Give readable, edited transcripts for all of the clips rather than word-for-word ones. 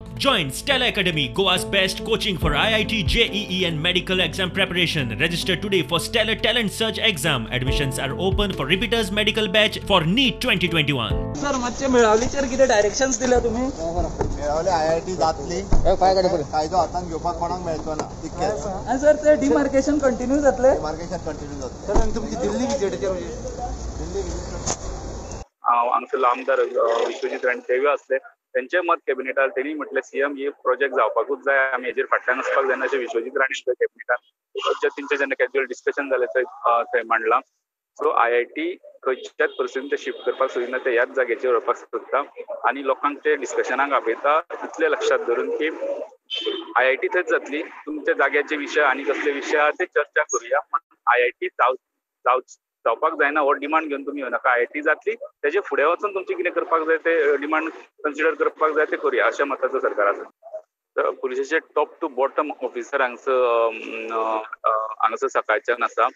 Join Stella Academy, Goa's best coaching for IIT, JEE and medical exam preparation. Register today for Stellar Talent Search exam. Admissions are open for repeaters medical batch for NEET 2021. Sir, मातशें मेळावलीचेर कितें directions दिल्या तुमी? मेळावले IIT जातली, कायदो हातान घेवपाक कोणाक मेळचो ना, तितकेंच. आनी सर, ते डिमार्केशन कंटिन्यू जातले? डिमार्केशन कंटिन्यू जातलें. सर, आनी तुमची दिल्ली विजिटीचेर? दिल्ली विजीट हांव हांगसरलो आमदार विश्वजीत राणे तेवूय आसले. तेंचें मत कॅबिनेटार, तेणी म्हटलें सीएम हे प्रोजेक्ट जावपाकूच जाय, आमी हेजेर फाटल्यान वचपाक जायना अशें विश्वजीत राणे कॅबिनेटान तेंचे जेन्ना कॅज्युअल डिस्कशन जालें थंय थंय मांडलां. सो आयआयटी खंयच्याच परिस्थितीन ते शिफ्ट करपाक सोदिना, ते ह्याच जाग्याचेर व्हरपाक सोदता आनी लोकांक ते डिस्कशनाक आपयता इतलें लक्षात धरून की आयआयटी थंयच जातली. तुमच्या जाग्याचे विशय आनी कसले विशय आहा ते चर्चा करुया, पण आयआयटी जाव जाव जावपाक जायना हो डिमांड घेवन तुमी येवनाका. आयआयटी जातली, तेजे फुडें वचून तुमचें कितें करपाक जाय ते डिमांड कन्सिडर करपाक जाय ते करुया अशें मताचो सरकार आसा. तर पुलिसेचे टॉप टू बॉटम ऑफिसर हांगसर सकाळच्यान आसा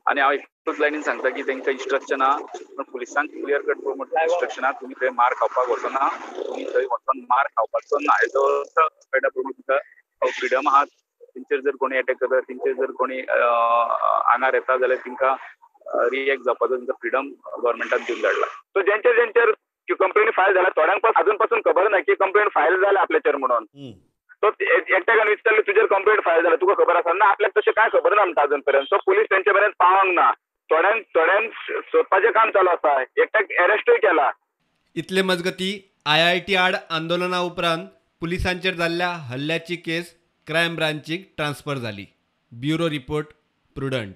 आनी हांव एकूच लायनीन सांगता की तांकां इन्स्ट्रक्शन आहा, पण पुलिसांक क्लियर कट इन्स्ट्रक्शन आहा, तुमी थंय मार खावपाक वचना, तुमी थंय वचोन मार खावपाचो ना. हेजो अर्थ कळटा प्रमाण तुमकां फ्रिडम आहा. तेंचेर जर कोणी एटॅक करता, तेंचेर जर कोणी आंगार येता जाल्यार तांकां रिएक्ट जावपाचो तेंचो फ्रिडम गव्हर्मेंटान दिवन धाडला. सो ज्यांच्या ज्यांच्यार कंप्लेन फायल झाल्या, थोड्यांक अजून पासून खबर ना की कंप्लेन फायल झाल्या आपल्याचेर म्हणून. सो एकट्यान विचारलें, तुजेर कंप्लेंट फायल झाल्या, तुका खबर आसा ना? आपल्याक तशें काय खबर ना म्हणटा अजून पर्यंत. सो पुलीस तेंचे पर्यंत पावंक ना. थोड्यांक थोड्यांक सोदपाचें काम चालू आसा, एकट्याक अरेस्टूय केला. इतले मजगती आयआयटी आड आंदोलना उपरांत पुलिसांचेर जाल्ल्या हल्ल्याची केस क्रायम ब्रांचीक ट्रान्स्फर जाली. Bureau report, Prudent.